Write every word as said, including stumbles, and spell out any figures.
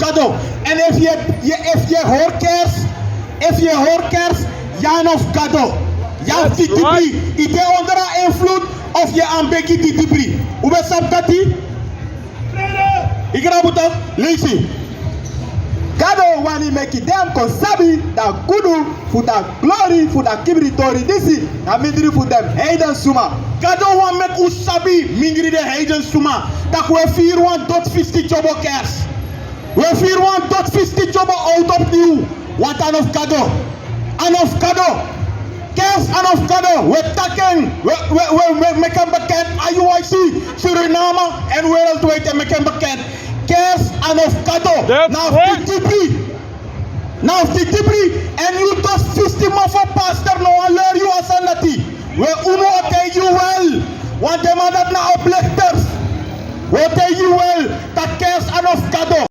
Gado. En efu yu e, yu, efu yu e hori kerst, efu yu e hori kerst, yu a no fu Gado. Yu a fu didibri. Yu de onder a invloed of yu e begi didibri. Un ben sabi dati? Yu grabu tok, leisi. Gado wani meki den kon sabi dati gudu fu dati glori fu dati kibri tori disi na mindri fu den heiden suma. Gado wani meki un sabi mindri den heiden suma, tak' un e firi wan doti fisti tyobo kerst. Un e firi wan doti fisti tyobo owtu opniw. Want a no fu Gado. A no fu Gado. Kerst a no fu Gado. Un e taki en. Un e, un e, un e, un e meki en bekend. A U I C, Suriname en wereldwijd e meki en bekend. Kerst a no fu Gado. Na fu didibri. Na fu didibri. En yu doti fisti mofo pastor no wani leri yu a sani dati. We, unu o taigi yu wel. Want den man dati na oplichters. Wi o taigi yu wel tak' kerst a no fu Gado.